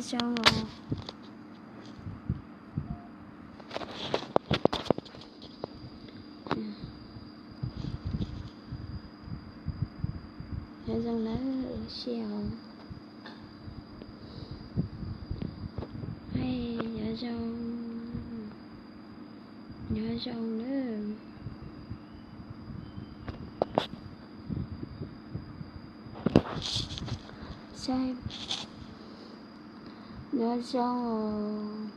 zoo. Nyob zoo nawb, ua si os. Nyob zoo, nyob zoo nawb. Nyob zoo,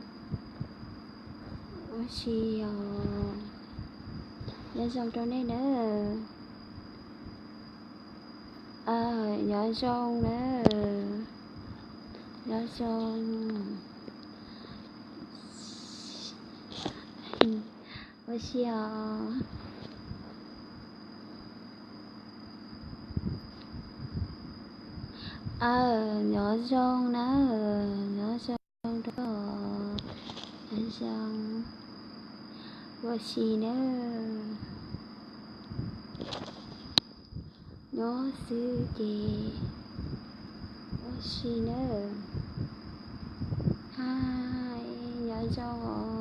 ua si os. Nyob zoo rau nej nawb. Nyob zoo nawb. Nyob zoo. Ua si os. Aw, nyob zoo nawb, nyob zoo rau, nyob zoo, ua si nawb. Nyob xwb ces ua si nawb. Hais, nyob zoo os.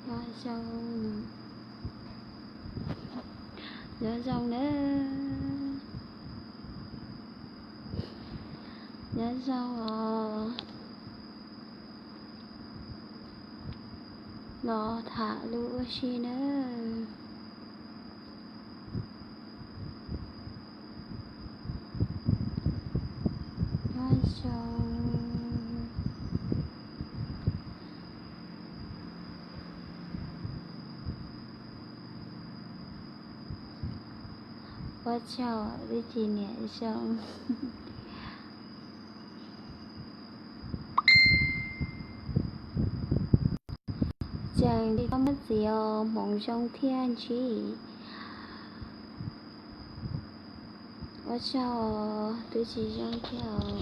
Nyob zoo, nyob zoo nawb. Nyob zoo os. Los tham lus ua si nawb. Nyob zoo. Ua tsaug, twb tsis niam zoo. Tseem tsis tau muaj txiv os, hmoov zoo thiaj ntsib. Ua tsaug, twb tsis zoo thiab os.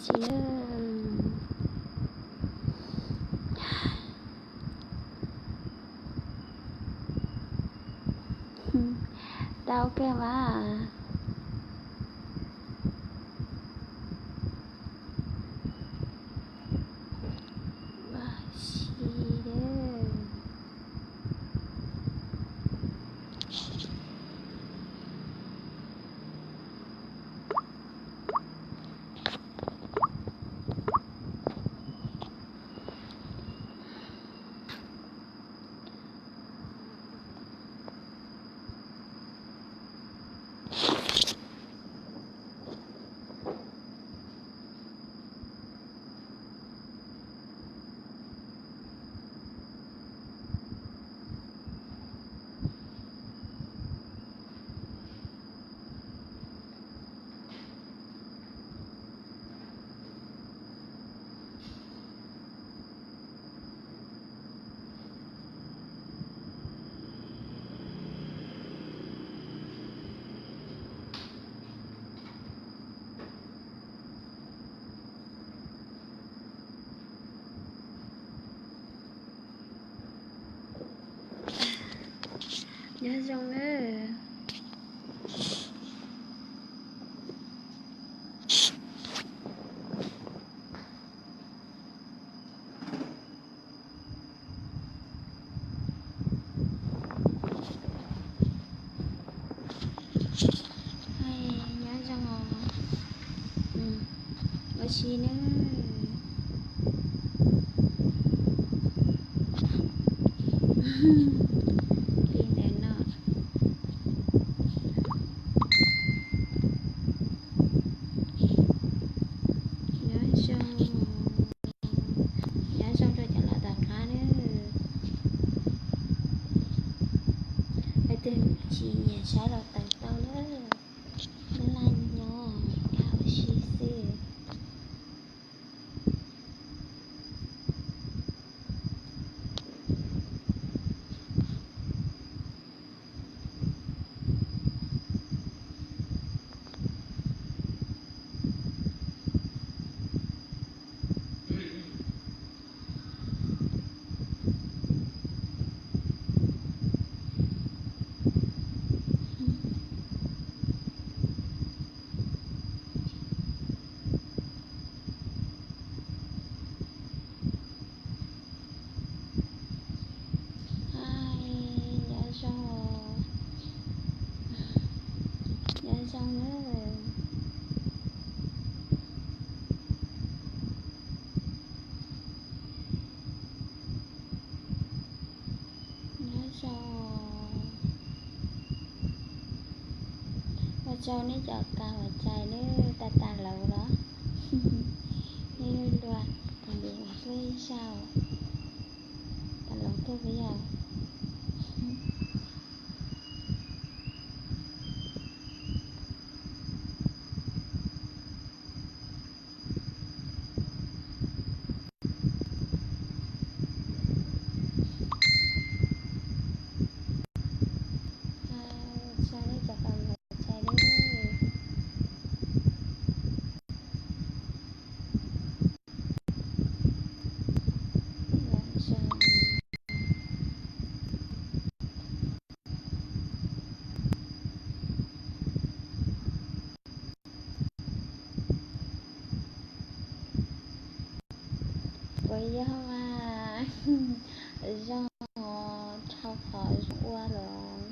Tsis, tau kawg mas. Ua si. Nyob zoo nawb. Nyob zoo os. Ua si nawb. Li ntawd no. Nyob zoo, nyob zoo rau cov los tom qab nawb. Leej twg tsis nyiam saib los tawm tau nawb. Nyob laj nyob, ua si xwb. sau nej cov kam hua cai nawb, tas tas lawm los nej luag luag, tas npis tuaj ib zaug, tas lawm tuaj puas yog? Sau nej cov kam hua cai nawb. Puas yog mas? Zoo, dhau qhov zoo ua los,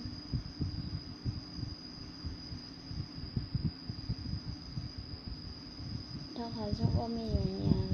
dhau qhov zoo ua me nyuam nyiam.